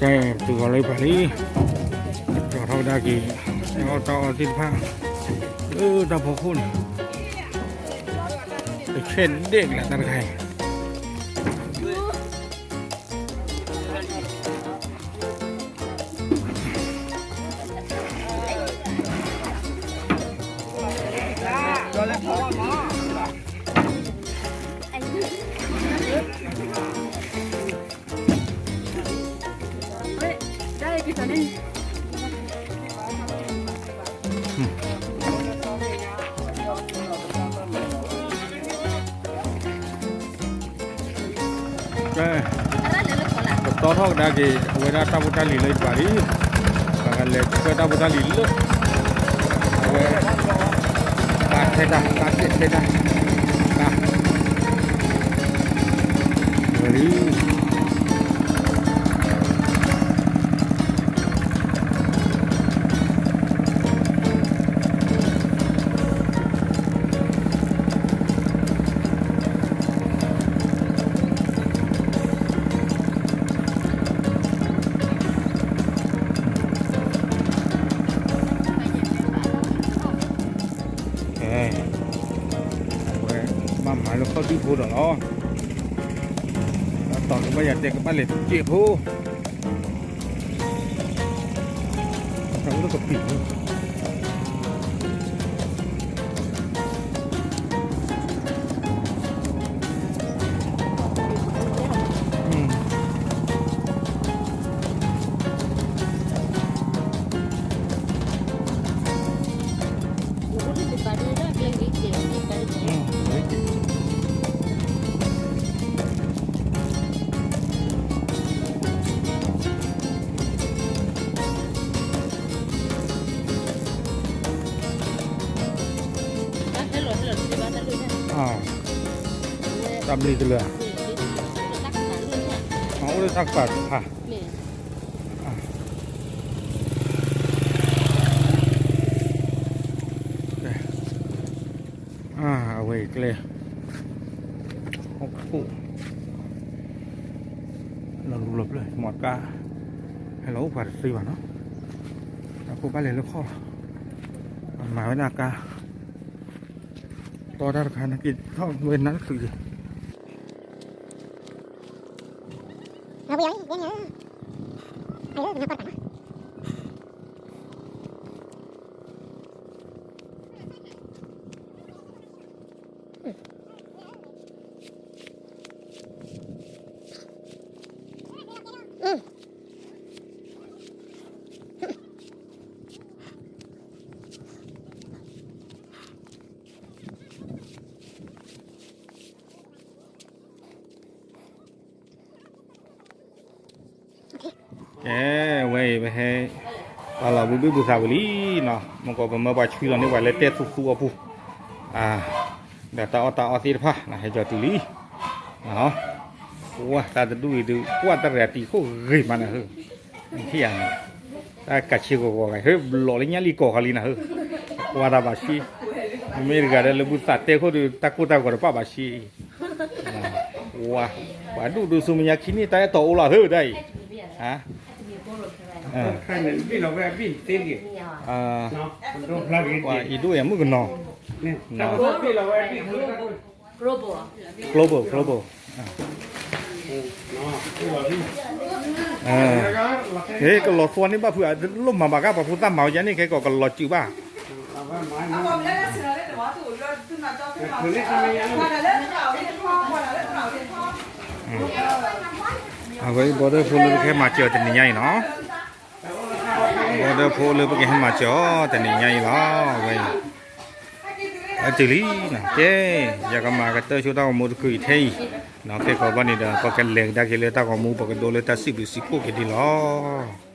ကဲ ပတုၤဃီၤလၢပှၤလံ, ကၠီၤထီၣ်ကဒါက့ၤ တၢ်အီၣ်တၢ်အီသ့ၣ်တဖၣ် လၢတၢ်ဖီခိၣ်န့ၣ် တဆဲးဒဲးကလးတၢ်တခါအံၤ ကဲ ပတီထီၣ်ကဒါက့ၤ အဝဲဒၣ်တၢ်ဖိတၢ်လံၤလၢယပၤလံ, ပကလဲၤဆှၢတၢ်ဖိတၢ်လံၤလၢ အဝဲ ကါထဲတၢ် ကါစဲးထဲတၢ် ကါ ဝဲလံ အဝဲ ဘၣ်မၤလၢခီၣ်ဒုၣ်ဖိဒီးလီၤ, ဒီးတီၤကဘၣ်ယၤတဲကဘၣ်လဲၤတကဲးဖိ တၢ်အိၣ်လၢကပံာ်လီၤ တၢ်ဘျုးတလၢာ်, အိၣ်လၢတၢ်ကပၤတဖၣ်, အဝဲအံၤကျဲ ဟီၣ်ခိၣ် လီၤလူလီၤပျၢၢ် မ့ၢ်ကါ ဟဲလီၤအိၣ်ပှၤတသ့ဘၣ်နီၤ, တၢ်ခိၣ်ဘၣ်လဲၤလၢခီၣ်လီၤ, မၤဝဲဒၣ်ကါ တီတၢ်တခါ နက့ၤထီၣ်ဝဲနါတချုး ကဲ ဝဲအံၤ ပဟဲ ပာ်လီၤဘုဘံၣ်ဘုသးဝံၤလံနီၤ, မ့ၢ်ကီးပမၢပှၤဆွံလီၤန့ၢ်ပှၤလၢတဲသူသူအပူၤ, ဒီးတၢ်အီၣ်တၢ်အီသ့ၣ်တဖၣ် ဟဲကၠီၤတုၤလံ, ပှၢ်တၢ်တဒူၣ်အံၤဒုး ပှၢ်တၢ်ရဲၣ်တံၤခိၣ်ဂ့ၤမးနၤဧၢ, ထံၣ်ယၤန့ၣ်, တၢ်ကးဆ့ကီးကီးဂၤ ဟဲဘျီးလၢညါလံကီးခီလံနၤဧၢ, ပှၢ်တၢ်ဘၣ်ဆံ, မ့ၢ်တဂၤဒီးလၢဘုသးတဲခိၣ်ဒီး တၢ်ကိၢ်တၢ်ဂီၤတပၣ်ဘၣ်ဆံ ဝါ, ပှၤဒူၣ်ဒိၣ်ဆူမဲာ်ညါခံနံၣ် တၢ်အဲၣ်တီအိၣ်လီၤသၢဒၣ်အံၤ, ပှၤအံၤဒိၣ်ယၤမုၣ်ကနီၤ, Global, Global, Global, ကလီၤသွါန့ၢ်ဘၣ်ဖုး လိၣ်မၤဘၣ်ကါ ပှၤဖိသၣ်မၤဝဲယါန့ၣ် ခဲကီးကလီၤစုဘၣ် အဝဲ border ဖိလၢပကဟဲမၤစၢၤအီၤတနံၤညါအံၤနီၤ, border ဖိလၢပကဟဲမၤစၢၤအီၤတနံၤညါအံၤလီၤ, အဝဲအံၤ အတုၤလံနီၤ, ကဲ, ယကမၤကတၢၢ်ဆိတၢ်ဂီၤမူတကုာ်အံၤထဲအံၤ, ခဲကီးဘၣ်န့ၣ်ဒီး ပကလဲၤကဒါက့ၤလၢတၢ်ဂီၤမူ ပကဒိလၢတၢ်စံးဘျုးစံးဖှိၣ်က့ၤဒ်လီၤ.